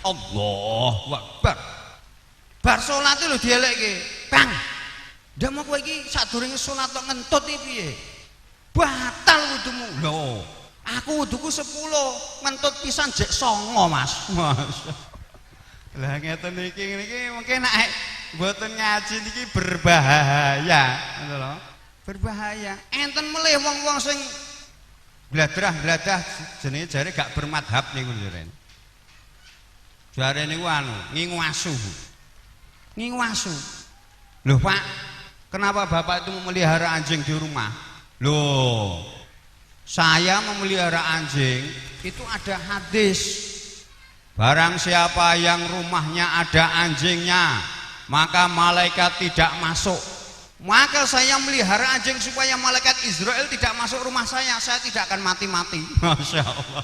Allahu Akbar. Bar salat lho dielekke. Kang, ndak mau kowe iki sadurunge salat kok ngentut iki piye? Batal wudumu. Lho, aku wuduku 10, ngentut pisan jek 9, Mas. Mas. Lah ngeten iki niki mungkin nek mboten ngaji niki berbahaya, ngono lho. Berbahaya. Enten melih wong-wong sing gladrah-gladah jenenge jare gak bermadhab niku jare. Jare niku anu, ngingu asu. Ngingu asu. Loh Pak, kenapa Bapak itu memelihara anjing di rumah? Loh, saya memelihara anjing itu ada hadis. Barang siapa yang rumahnya ada anjingnya, maka malaikat tidak masuk. Maka saya melihara anjing supaya malaikat Izrail tidak masuk rumah saya tidak akan mati-mati. Masya Allah.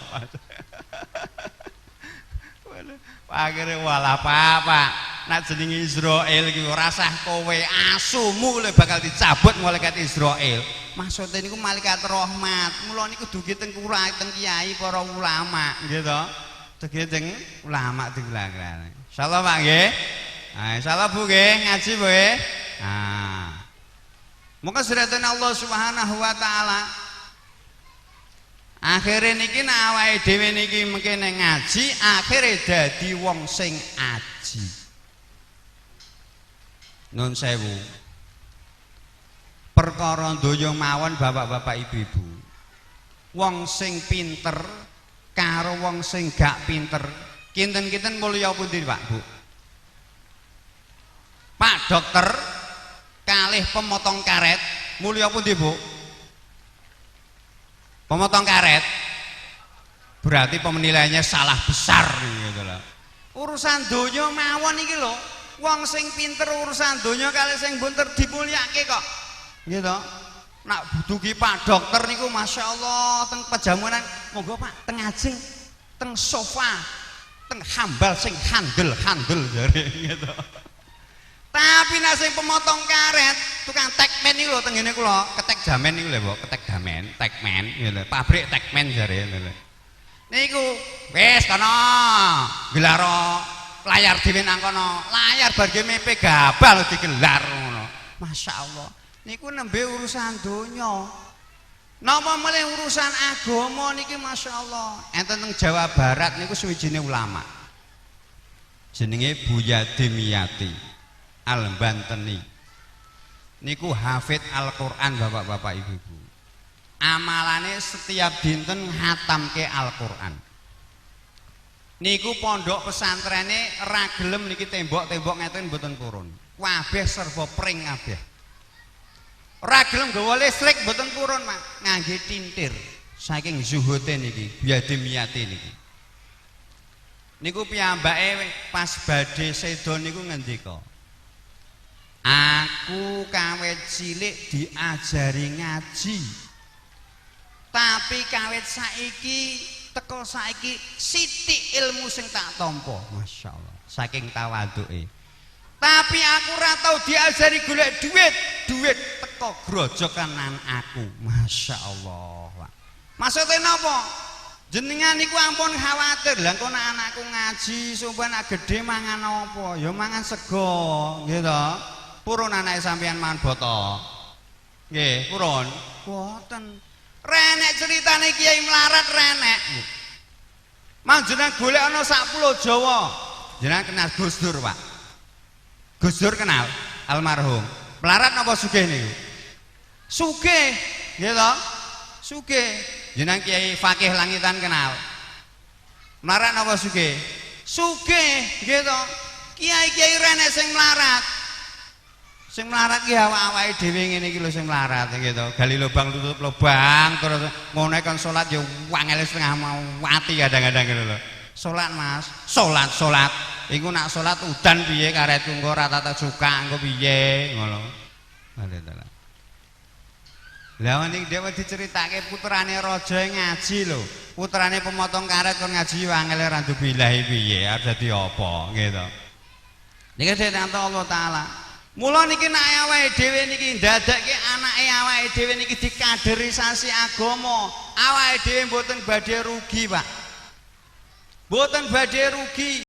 Akhirnya walah Pak, Pak. Nak jenenge Izrail iki ora sah kowe asumu lho bakal dicabut malaikat Izrail. Maksudnya niku malaikat rahmat. Mula niku dugi teng kura teng kiai para ulama, nggih to. Dugi teng ulama diulang. Insyaallah Pak nggih. Nah, insyaallah Bu nggih, ngaji Bu nggih. Nah. Muga sedherek Allah Subhanahu wa taala. Akhire niki nek awake dhewe niki mengkene ngaji, akhire dadi wong sing aji. Nun sewu. Perkara donya mawon bapak-bapak ibu-ibu. Wong sing pinter karo wong sing gak pinter, kinten-kinten mulya pundi Pak, Bu? Pak dokter kalih pemotong karet mulya pundi, Bu? Pemotong karet berarti penilaiannya salah besar gitu loh. Urusan donya mawon iki lho, wong sing pinter urusan donya kalih sing pinter dimulyake kok. Gitu. Nak dugi Pak dokter niku Masya Allah teng pejamuan, monggo Pak teng ajeng, teng sofa, teng hambal sing handel-handel jare gitu. Tapi nek sing pemotong karet, tukang tekmen niku lho teng ngene kula, ketek jamen niku lho, Bu, ketek damen, tekmen gitu. Pabrik tekmen jare lho. Niku wis kono gelaro layar dhewe nang kono. Layar bar ge mepe gabah digelar ngono. Masya Allah. Niku nembe urusan donya. Napa melih urusan agama niki Masya Allah. Enten teng Jawa Barat niku suwijine ulama. Jenenge Buya Dimyati Al-Banteni. Niku hafid Al-Qur'an bapak-bapak ibu-ibu. Amalane setiap dinten ngatamke Al-Qur'an. Niku pondok pesantrene ra gelem niki tembok-tembok ngeten mboten purun. Kabeh serba pring kabeh. Ora gelem gawa listrik mboten purun, Pak. Ngangge tintir. Saking zuhute niki, Buya Dimyati niki. Niku piyambake pas badhe seda niku ngendika. Aku kawit cilik diajari ngaji. Tapi kawit saiki teko saiki sithik ilmu sing tak tampa. Masya Allah. Saking tawadhuke. Tapi aku ora tau diajari golek duit, duit teko grojokanan aku. Masya Allah, Pak. Maksudnya napa? Jenengan niku ampun khawatir. Lah engko nek anakku ngaji, sumpah nek gedhe mangan apa? Ya mangan sego, nggih to. Purun anake sampeyan mangan boto. Nggih, purun. Boten. Renek ceritane kiai melarat renek. Mang jenengan golek ana sak pulau Jawa. Jenengan kenal Gus Dur, Pak. Gus Dur kenal almarhum. Melarat napa sugih niku? Sugih, nggih to? Sugih. Jenengan Kiai Fakih Langitan kenal. Melarat napa sugih? Sugih, nggih to? Kiai-kiai renek sing melarat. Sing melarat ki awak-awake dhewe ngene iki lho sing melarat gitu. Gali lubang tutup lubang terus ngono kon salat ya wangele setengah mau mati kadang-kadang gitu lho. Salat Mas, salat salat. Iku nak salat udan piye karetku engko ora tata suka engko piye ngono. Lah niki dhewe diceritake putrane raja ngaji lho. Putrane pemotong karet kon ngaji angele ra bilahi piye arep dadi apa gitu. Niki dene Allah taala. Mula niki nek awake dhewe niki ndadekke anake awake dhewe niki dikaderisasi agama, awake dhewe mboten badhe rugi, Pak. Mboten badhe rugi.